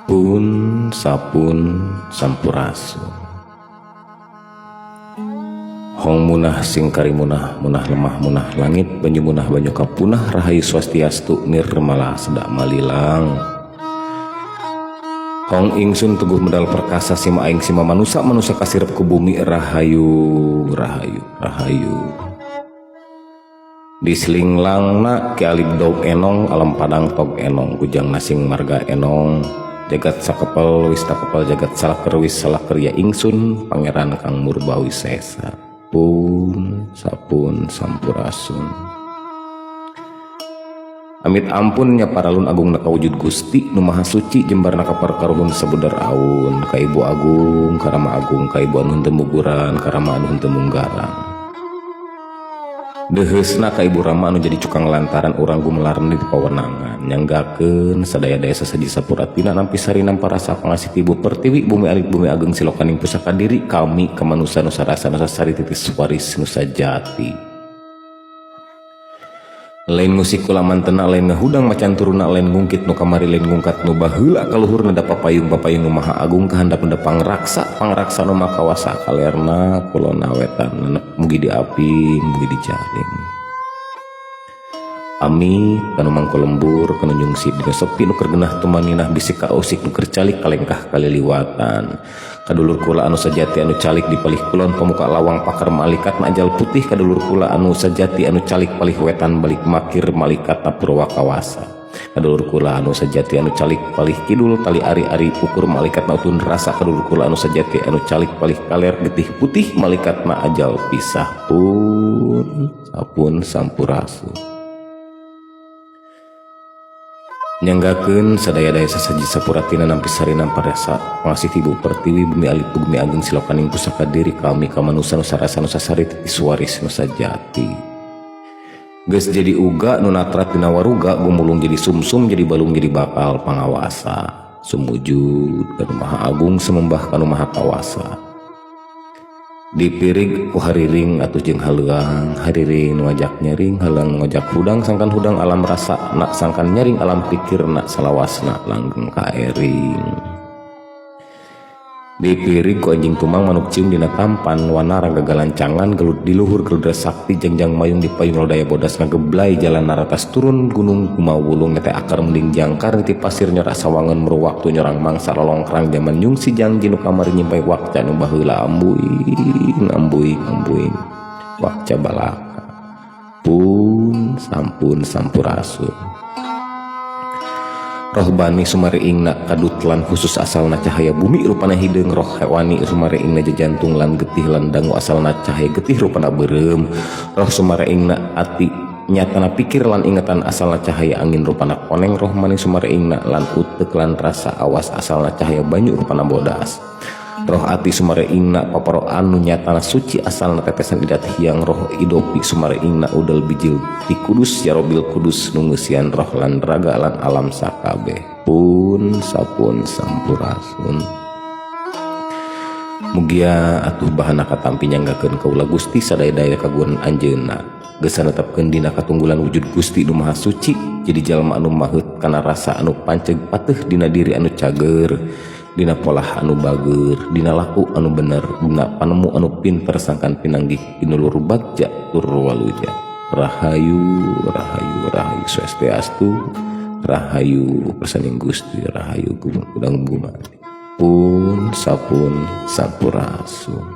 Pun sapun sampurasun. Hong munah sing karimunah munah lemah munah langit banyu munah banyu kapunah rahayu swastiastu nirmala sedak malilang. Hong ingsun teguh medal perkasa sima aing sima manusa manusa kasirep ku bumi rahayu rahayu rahayu. Diselinglangna Ki Alip Dog Enong alam padang tog enong kujang nasing marga enong jagat sakepel wis takepel jagat salaker wis salaker ya ingsun pangeran kang murbawi sesa pun sapun sampurasun. Amit ampun nya paralun agung na kawujud Gusti nu maha suci jembarna kaparkaruhun sabudar aun ka Ibu Agung karama agung ka Ibu anu henteu muguran karama anu henteu munggaran. Deheusna ka Ibu Rama anu jadi cukang lantaran urang gumelaran di pawenangan nyanggakeun sadaya-daya sasaji sapuratina nampi sari nampa rasa pangasih ti Ibu Pertiwi bumi alit bumi ageng silokaning pusaka diri kami kamanusa nusa rasa nusa sari titis waris nusa jati. Lain ngusik kula mantena lain ngahudang macan turuna lain ngungkit nu kamari lain ngungkat nu baheula kaluhurna da papayung papayung nu maha agung kahandap da pangraksa pangraksa nu makawasa kalerna kulona wetan mugi diaping mugi dijaring. Ami kanu mangko lembur kanu nyungsi dina sepi nu keur genah tumaninah bisi kausik nu keur calik kalengkah kaliliwatan. Kadulur kula anu sajati anu calik di palih kulon pamuka lawang pakar malikat ajal putih kadulur kula anu sajati anu calik palih wetan balik makir malikat purwa kawasa. Kadulur kula anu sajati anu calik palih kidul tali ari-ari ukur malikat utun rasa kadulur kula anu sajati anu calik palih kaler getih putih malikat ajal pisah pun sapun sampurasun. Nyanggakeun sadaya-daya sasaji sapuratina nampi sari nampa rasa pangasih ti Ibu Pertiwi bumi alit bumi ageng silokaning pusaka diri kami kamanusa nusa rasa nusa sari titis waris nusa jati. Geus jadi uga nu natrat dina waruga gumulung jadi sumsum jadi balung jadi bakal pangawasa sumujud kanu maha agung semembah kanu maha kawasa. Dipirig ku hariring atuh jeung haleuang hariring nu ngajak nyaring haleuang nu ngajak hudang sangkan hudang alam rasa nak sangkan nyaring alam pikir nak salawasna langgeng kaering. Dipirig ku anjing tumang manuk cium dina tampan wanara gagalancangan gelut di luhur geludra sakti jangjang mayung di payung lodaya bodas ngageblay jalan naratas turun gunung kumawulung nete akar mending jangkar niti pasir nyorak sawangan meruwaktu nyorang mangsa lolongkrang jaman nyungsi jangji nu kamari nyimpai wakca nu baheula ambuing ambuing ambuing wakca balaka pun sampun sampurasun. Roh bani sumariingna kadutlan khusus asalna cahaya bumi rupana hideung roh hewani sumariingna jajantung lan getih lan dangu asalna cahaya getih rupana beureum roh sumariingna ati nyatana pikir lan ingatan asalna cahaya angin rupana koneng roh maning sumariingna lan utek lan rasa awas asalna cahaya banyu rupana bodas roh ati sumariingna paparo anu nyatana suci asalna tetesan idat hiang roh idopi sumariingna udel bijil ti kudus yarobil kudus nu ngeusian roh lan raga lan alam sakabeh pun sapun sampurasun. Mugia atuh bahana katampi nyanggakeun kaula Gusti sadaya-daya kagunan anjeunna geus netepkeun dina katunggulan wujud Gusti nu maha suci jadi jalma anu maheut kana rasa anu panceg pateuh dina diri anu cager dina polah anu bager dina laku anu bener dina panemu anu pinter sangkan pinanggih pinulur bagja tur waluja. Rahayu rahayu rahayu swastiastu rahayu persaning Gusti rahayu gudang gumati pun sapun sampurasun.